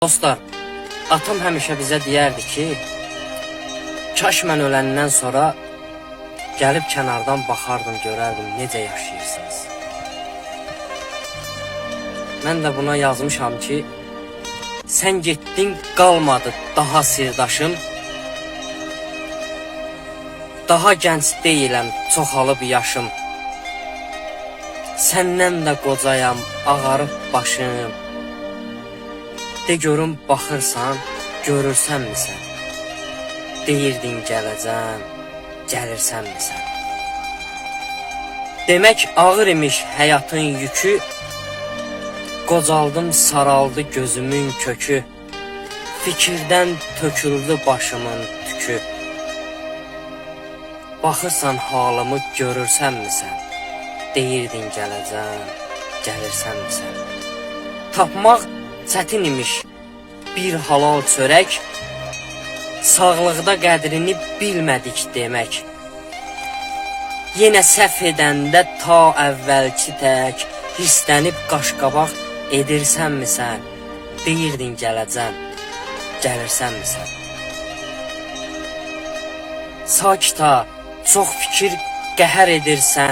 Dostlar, atam həmişə bizə deyərdi ki, kaş mən öləndən sonra gəlib kənardan baxardım, görərdim necə yaşayırsınız. Mən də buna yazmışam ki, sən getdin, qalmadı daha sirdaşım. Daha gənc deyiləm, çoxalıb yaşım. Səndən də qocayam, ağarıb başım. De görüm baxırsan, görürsənmi sən? Deyirdin gələcəm, gəlirsənmi sən? Demək ağır imiş həyatın yükü. Qocaldım, saraldı gözümün kökü. Fikirdən töküldü başımın tükü. Baxırsan halımı görürsənmi sən? Deyirdin gələcəm, gəlirsənmi sən? Tapmaq çətin imiş bir halal çörək. Sağlıqda qədrini bilmədik demək. Yenə səhv edəndə ta əvvəlki tək hirslənib qaşqabaq edirsənmi sən? Deyirdin gələcəm, gəlirsənmi sən? Sakit ha, çox fikir qəhər edirsən.